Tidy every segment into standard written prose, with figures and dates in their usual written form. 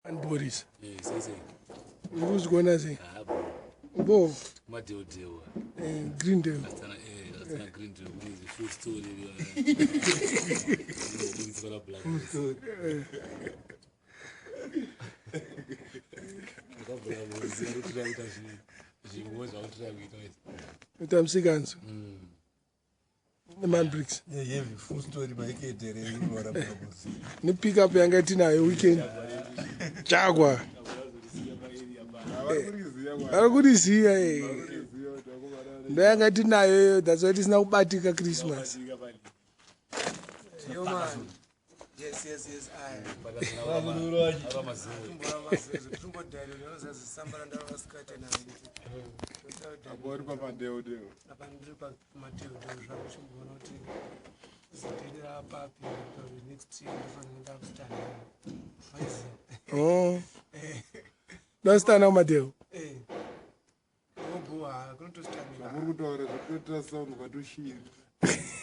And Boris. Eh, sei sei. Uri kuzviona sei? Ah, bo. Bo, Kumadheodheo. Greendale. Akasana akasana Greendale kune zi full story. Kubudiswa na Black. Akabvura kuziva kuti tira kuita zvimwe zvautira kuita izvi. Ita musikanzo. Neman bricks. Heavy full story maiketere inorora kuzi. Nepick up yanga tinayo weekend. Jaguar. Vari kuriziya eh. Ndo yanga tinayo iyo that's why tisina kubatika Christmas. Yo man. Yes. I. Apo uri pamadheodheo. Apa ndiri pamadheodheo zvangu chimboona kuti zidheni raapapi next year ndofanira ndakustana. Maiziva. Oh. Ndasitana kumadheo. Eh. Obhuwa kunotostanira. Muri kutaura zvekutoitira sound kwatoshiri.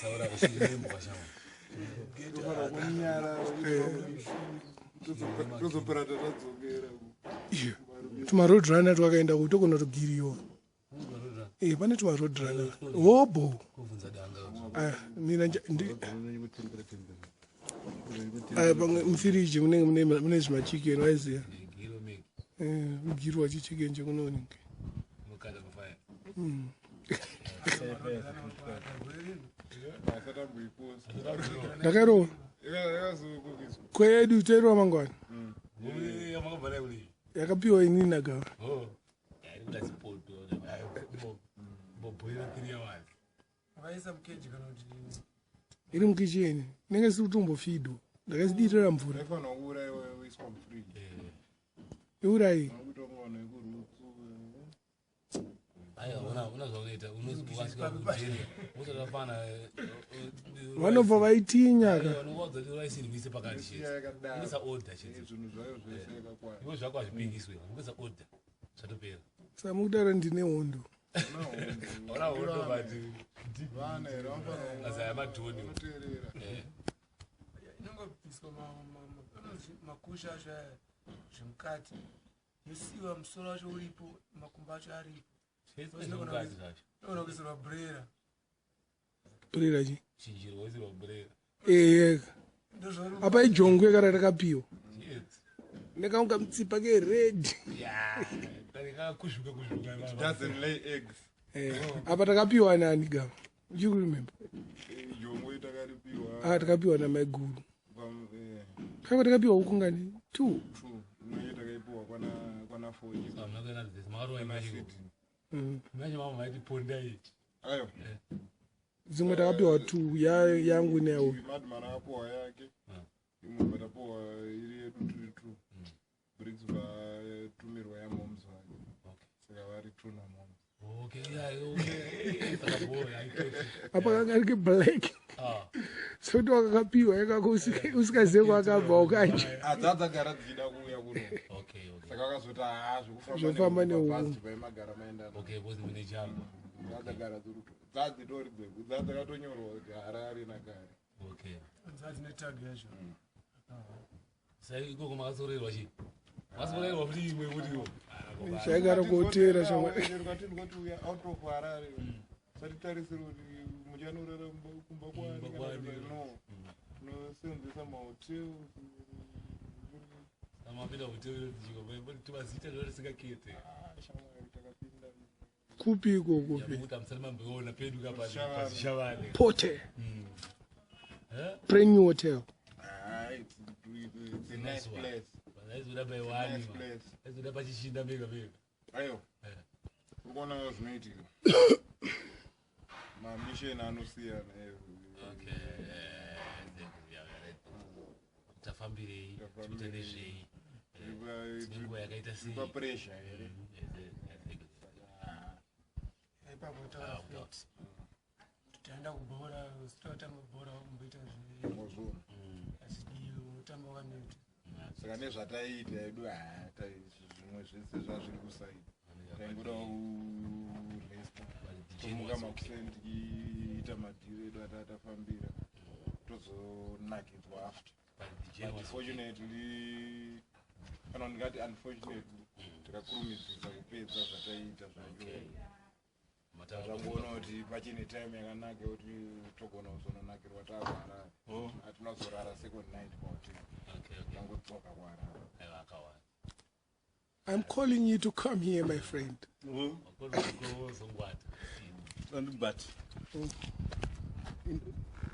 Taura kushirembwa shama. Tofanira kunyarara tozopera tatadzokera. Tumaroad runner twakaenda ku togona kutogiriwa. Eh, pane tumaroad runner. Hobo. Kubvunza danga. Ah, mina aya pamwe mufiriji munenge mune zvimachicken waiziya. Giro make. Eh, mugirwa chichicken chekunonenge. Mukanda pafire. Asatamboiposa. Ndakairova Yakazokukiswa. kwedu toirova mangwana. Makabva nayo kudii? Yakapiwa inini nagava. Oh. Yairi kuda zipoto. Mbobhoira 3 hours. Vakaisa mukeji kana kuti Iri mukicheni. Inenge isiri kutombofidwa. Ndakaisidirira mvura. Yaifanira kuuraiwa yoiswa mufiriji. Iurayi. Kuita kunge vanhu vekurutsu. Aiwa, una zvaunoita ukasvika kujeri usatafana Vanobva vaitinya ka. vanovaudza kuti rice iri pakati Isiya chete yakadaro. ungoisa order chete Zvinhu zvayo zvese yakakwana. iwe zvako hazvipingiswe ungoisa order zvatopera. Samukudaro ndine hondo. Hauna hondo but Vana here vanofanira azaya madhoni. kuteerera. Inongobviswa anonzi makusha acho aya zvemukati yosiiwa musoro wacho uripo, makumbo acho aripo. Zvemukati zvacho. Inogona kuisirwa brera. Brera chi. Chinjirwa isirwa brera. Eh, Ndozvauri. apa ijongwe kana rakapiwa. Yes. Nekaunga mutsipa ke red. Yeah, kuzvuka kuzvuka. It doesn't lay eggs. Eh, apa takapiwa nani gava? You remember? Jongwe takaripiwa. Ah, takapiwa namaiguru. Kaka takapiwa huku ngani? Two. True. Imwe takaipiwa kwana four. Makarova imashiko. Manje mama maiti pondai. Ayo. Dzimwe takapiwa two ya yangu neyawo. Madman akapiwa yake. Imwe patapiwa iri yedu tiri two. Briggs vatumirwa yamoms vake. Saka vari two namoms. Okay, yeah, okay. Saka boy, I Apa kanga kari black. Ah. Sekuti wakakapiwa yakako usikazive kwakabva ukanje. Adzadzagara dzichida kuuya kuno. Okay. Saka vakazoti haa zvekufamba Zvofamba nehuku. paimagara maendana. Okay, boss mune jambo. Dzadzagara dziri dzadzitori dzeku dzadzakatonyorwa kuti Harare nakare. Okay. Dzadzine tag yacho. Sai ikoko makasorerwa chi? Makasorerwa futi imwe futiwo. Chaigara kotera shamwari. Rukatindwa kuti uya out of Harare. Satitarisire kuti muchanorara kumba kwani Kumba kana kwani. kuti no. Tinosenzesa mahotel. Amapinda hotel jiko, tumazita ndosingakete. Ah, shamwari takapinda. Kupi iko kupi? Yamuta musati mamboona pedu kapa Shavane. pasishavane. Pote. Eh? Brand new hotel. Ah, it's a nice Nice one. place. Aizoda baiwani. Nice place. Aizoda pachishinda mega mega. Ayo. Eh. Uri kuona zvinoitika. Mamisheni anosiyana. Okay. Yeah, right. Tafambirei, tikuita nezvei, tine nguva yakaita sei. Papressure here. Ipapo taura Ah, fit. Taenda kubhora, sitotamba bhora wakumboita zve Mozvona. azvidiwi unotamba wakaneta. Saka nezvataiita edu zvimwe zvese zvazviri kusaidi. Taingoda kuresta. Tomuka makuseni tichiita madhiri edu atatafambira. Tozonakidzwa after. But fortunately Kana ndingati unfortunately takakurumidzisa kupedza zvataiita zvacho. Tangoona kuti pachine time yakanaka yekuti togona kuzononakirwa taakuHarare. Hatina kuzorara second night pahotel, tangodzoka kuHarare. Aiwa, akawanda. I'm calling you to come here, my friend. Zongwata. Andibati.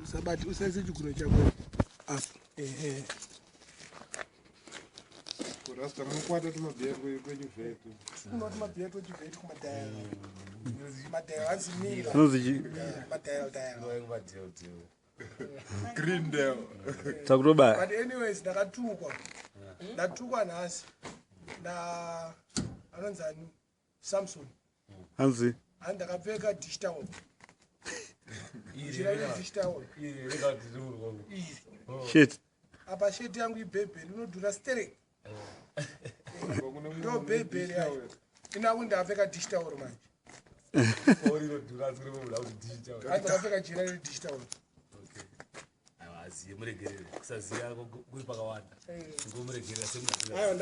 Usabati, usaise chigunwe chako apa. Ehe. Kurasta munokwata tumabhiya twechivheti. Kunoti mabhiya twechivheti kumadhayala. Madhayala anzi mila. Zvinonzi Madhayala dhayala. Greendale. Takutobaya. But anyways, ndakatukwa. Ndatukwa nhasi. Na anonzi ani? Samson. Hanzi Hanzi ndakapfeka digital. Jira digital. Iri. Shit. Apa sheti yangu ibhebheri inodhura sterek. Ndo bhebheri yayo. Inaku ndapfeka digital manje. Hanzi ndakapfeka jira redigital. Aziye, muregerere. Kusaziya kuri pakawanda, ngomuregerera semunhu. Aiwa,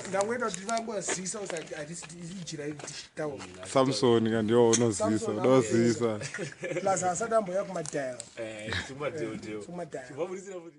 ndangoita kuti vangozivisa kuti hatisi ijira redigital. Samson kandiwo unozivisa. Samson. Unozivisa. Plus asati amboya kumadhayala. Tumadheodheo. Kumadhayala. Chibvaburisira futi.